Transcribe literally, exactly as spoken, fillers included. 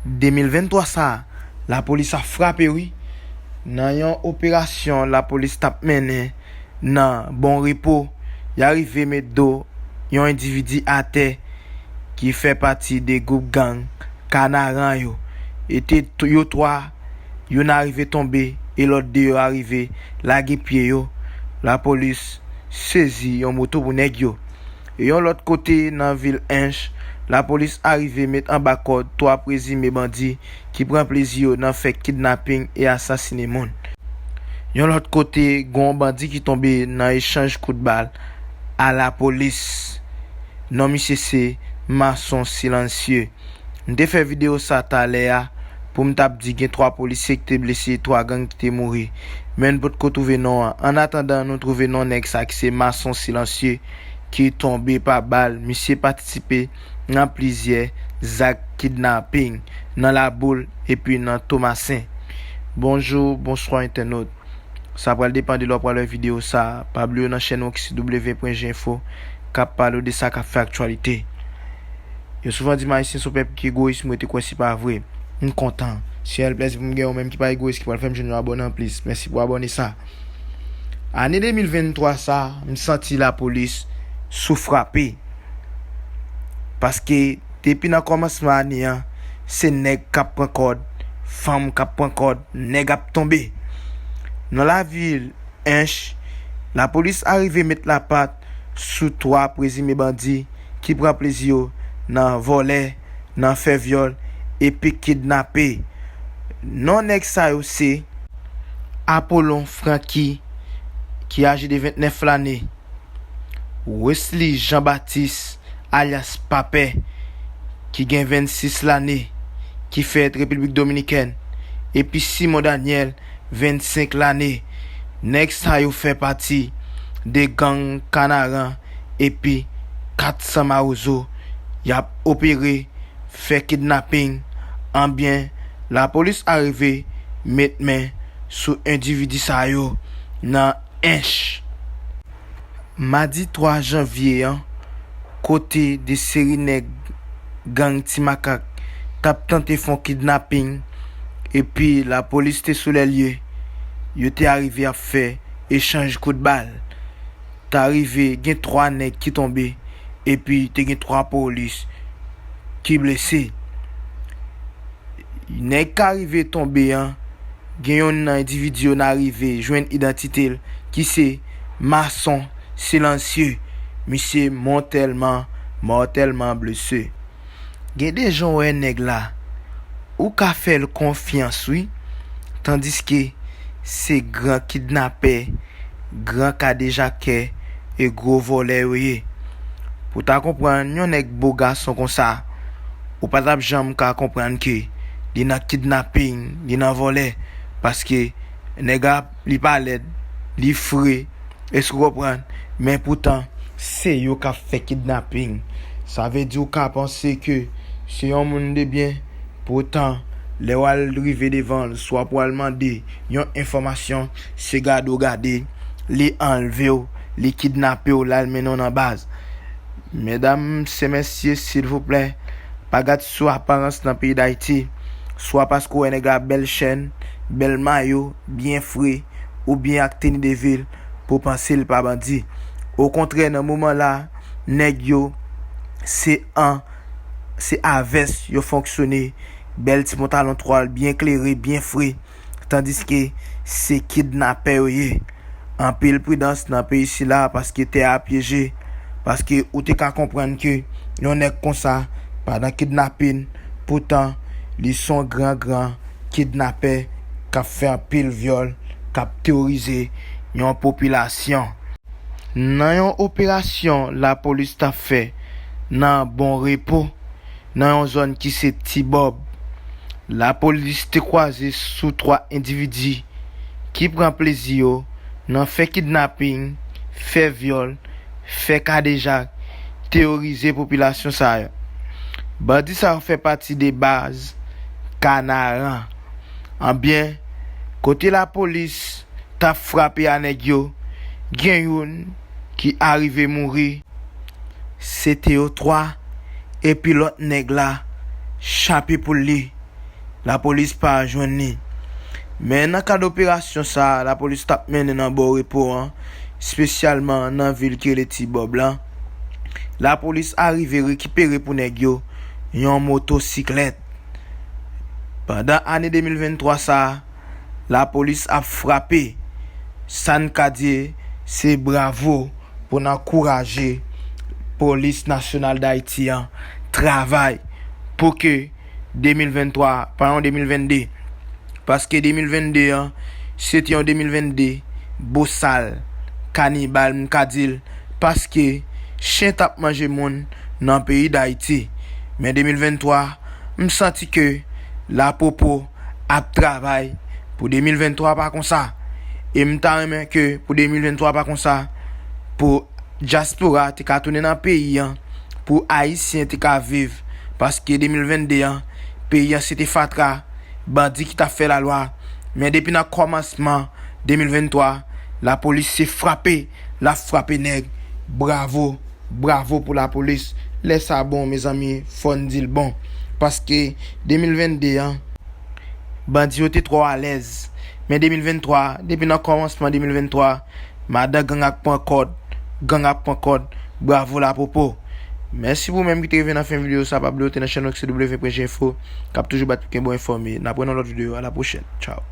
De mil venntwa sa a, lapolis ap frape wi. Nan yon operasyon lapolis t ap mennen nan Bon Repo, y arive met do yon endividi atè ki fè pati de gwoup gang Kanaran yo. E te t- yo twa, youn arive tonbe e lòt de yo arive lage pye yo. Lapolis sezi yon moto pou nèg yo. E yon lòt kote, nan vil Ench, lapolis arive met anba kòd twa prezime bandi ki pran plezi yo nan fè kidnaping e asasine moun. Yon lòt kote, gen yon bandi ki tonbe nan echanj kout bal a lapolis. Non misye se Mason Silansye. M te fè videyo sa talè a pou m t ap di gen twa polisye ki te blese, twa gang ki te mouri. Men n potko twouve non an. Annatandan, nou twouve non nèg sa ki se Mason Silansye ki tonbe pa bal. Misye patisipe nan plizyè zak kidnaping nan Laboul epi nan Tomasen. Bonjou, bonswa entènot. Sa pral depann de lè w pral wè videyo sa a. Pa bliye w nan chèn nou ki se w w w pwen g info k ap pale w de sa k ap fè aktyalite. Yo souvan di m Ayisyen se yon pèp ki egoyis, mwen te kwè se pa vre. M kontan. Se yon rèl plèzi pou m gen yon menm ki pa egoyis ki pral fè m jwenn yon abòne anplis. Mèsi pou abòne sa. Ane de mil venntwa sa, m santi lapolis sou frape. Paske depi nan kòmansman ane an, se nèg k ap pran kòd, fanm k ap pran kòd, nèg ap tonbe. Nan lavil Ench, lapolis arive met lapat sou twa prezime bandi ki pran plezi yo nan vòlè, nan fè vyòl epi kidnape. Non nèg sa yo se Apolon Francky, ki aje de ventnèf lane, Wesley Jean Baptiste, alyas Papè, ki gen vennsis lane, ki fèt Repiblik Dominikèn, epi Simon Daniel, vennsenk lane. Nèg sa yo fè pati de gang Kanaran epi kat san Mawozo. Y ap opere, fè kidnaping, anbyen lapolis arive met men sou endividi sa yo nan Ench. Madi twa janvye an, kote de seri nèg gang Ti Makak t ap tante fè yon kidnaping, epi lapolis te sou lè lye, yo te arive ap fè echanj kout bal. Ta rive gen twa nèg ki tonbe, epi te gen twa polis ki blese. Nèg k arive tonbe an, gen yonn nan endividi yo n arive jwenn idantite l, ki se Mason Silansye. Misye mòtèlman, mòtèlman blese. Gen de jan w wè nèg la, ou ka fè l konfyans wi, tandiske se gran kidnapè, gran kadejakè e gwo vòlè yo ye. Pou w ta konprann yon nèg bo gason konsa, ou pa t ap janm ka konprann ke li nan kidnaping, li nan vòlè, paske nèg la, li pa lèd, li fre, èske w konprann? Men poutan, se yo k ap fè kidnaping. Sa vle di w ka panse ke se yon moun de byen, poutan, lè w al rive devan l, swa pou w al mande yon enfòmasyon, se gade w gade, li anlve w, li kidnape w, l al mennen w nan baz. Medam, se mesye, silvouplè, pa gad sou aparans nan peyi Dayiti, swa paske w wè nèg la bèl chèn, bèl mayo, byen fre, oubyen ak teni de vil, pou w panse l pa bandi. Okontrè, nan moman la, nèg yo, se an, se a vès yo fonksyone, bèl ti pantalon twal byen klere, byen fre, tandiske se kidnapè yo ye. Anpil pridans nan peyi sila, paske tè a pyeje, paske ou te ka konprann ke yon nèg konsa pa nan kidnapin, poutan li se yon gran gran kidnapè k ap fè anpil vyòl, k ap teworize yon popilasyon. Nan yon operasyon lapolis t ap fè nan Bon Repo, nan yon zòn ki se Ti Bòb, lapolis te kwaze sou twa endividi ki pran plezi yo nan fè kidnaping, fè vyòl, fè kadejak, teworize popilasyon sa yo. Bandi sa yo fè pati de baz Kanaran. Anbyen, kote lapolis t ap frape a nèg yo, gen youn ki arive mouri. Se te yo twa, epi lòt nèg la chape poul li. Lapolis pa jwenn li. Men nan kad operasyon sa a, lapolis t ap mennen nan Bò Repo an, espesyalman nan vil ki rele Ti Bòb lan, lapolis arive rekipere pou nèg yo yon motosiklèt. Pandan ane de mil venntwa sa a, lapolis ap frape. Sa n ka di se bravo pou n ankouraje Polis Nasyonal Dayiti an travay pou ke de mil venntwa pa yon de mil vennde. Paske de mil vennde an, se te yon de mil vennde bosal, kanibal, m ka di l, paske chen t ap manje moun nan peyi Dayiti. Men de mil venntwa, m santi ke Lapopo ap travay pou de mil venntwa pa konsa. E m ta renmen ke pou de mil venntwa pa konsa, pou dyaspora te ka tounen nan peyi an, pou Ayisyen te ka viv. Paske de mil vennde an, peyi an se te fatra, bandi ki t ap fè lalwa. Men depi nan kòmansman de mil venntwa, lapolis se frape, l ap frape nèg. Bravo, bravo pou lapolis. Lè sa bon, mezanmi, fò n di l bon. Paske de mil vennde an, bandi yo te twò alèz. Men de mil venntwa, depi nan kòmansman de mil venntwa, madan gang ap pran kòd, gang ap pran kòd. Bravo Lapopo. Mèsi pou menm ki te rive nan fen videyo sa, pa bliye w te nan channel C W point G info, k ap toujou bat pou kenbe w enfòme. N ap wè nan lòt videyo, a la pwochèn. Tchao.